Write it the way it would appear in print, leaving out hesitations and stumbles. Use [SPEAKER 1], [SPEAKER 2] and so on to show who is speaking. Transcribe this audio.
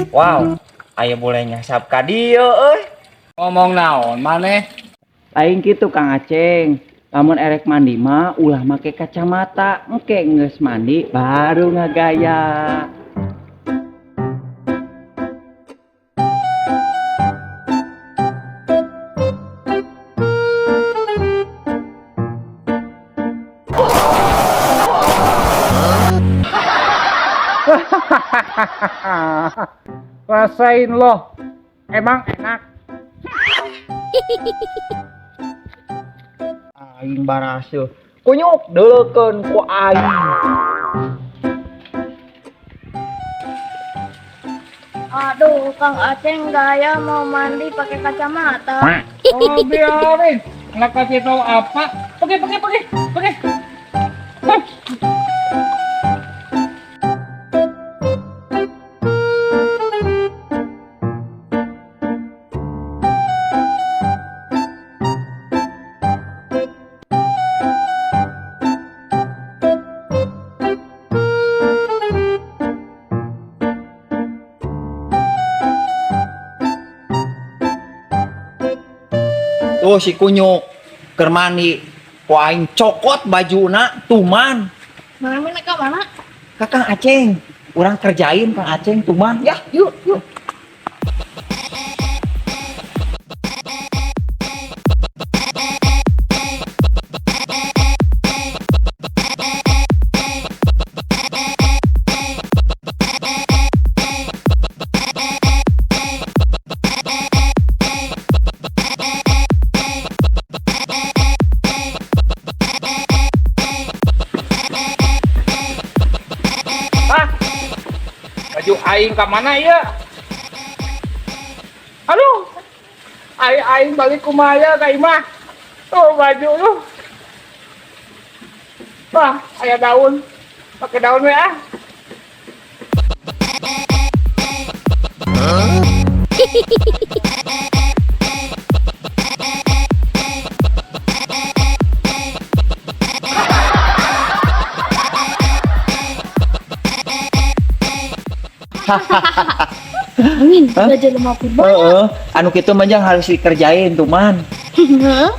[SPEAKER 1] Wow, aya boleh nyasap ka dieu euy.
[SPEAKER 2] Ngomong naon maneh?
[SPEAKER 3] Lain kitu, Kang Aceng. Lamun erek mandi mah ulah make kacamata, engke geus mandi baru ngagaya.
[SPEAKER 2] Rasain loh. Emang enak.
[SPEAKER 1] Aing baraseuh. Kunyuk deuleukeun ku aing.
[SPEAKER 4] Aduh, Kang Aceng gaya mau mandi pakai kacamata.
[SPEAKER 2] Oh, biarin. Nggak kasih tahu apa. Pergi, pergi, pergi, pergi. Hah.
[SPEAKER 1] Tuh si kunyuk keur mandi ku aing cokot bajuna tuman.
[SPEAKER 4] Mana mana ke mana?
[SPEAKER 1] Ka Kang Aceng. Urang kerjain Kang Aceng tuman ya, yuk yuk.
[SPEAKER 2] Hah? Baju aing ke mana ya? Aduh. Aing aing balik kumaya ka imah. Tuh baju lu. Wah, aya daun. Pakai daun we ah.
[SPEAKER 4] Amin, belajar lemah purba.
[SPEAKER 1] Heeh, anu kitu mah jang harus dikerjain tuman. Heeh.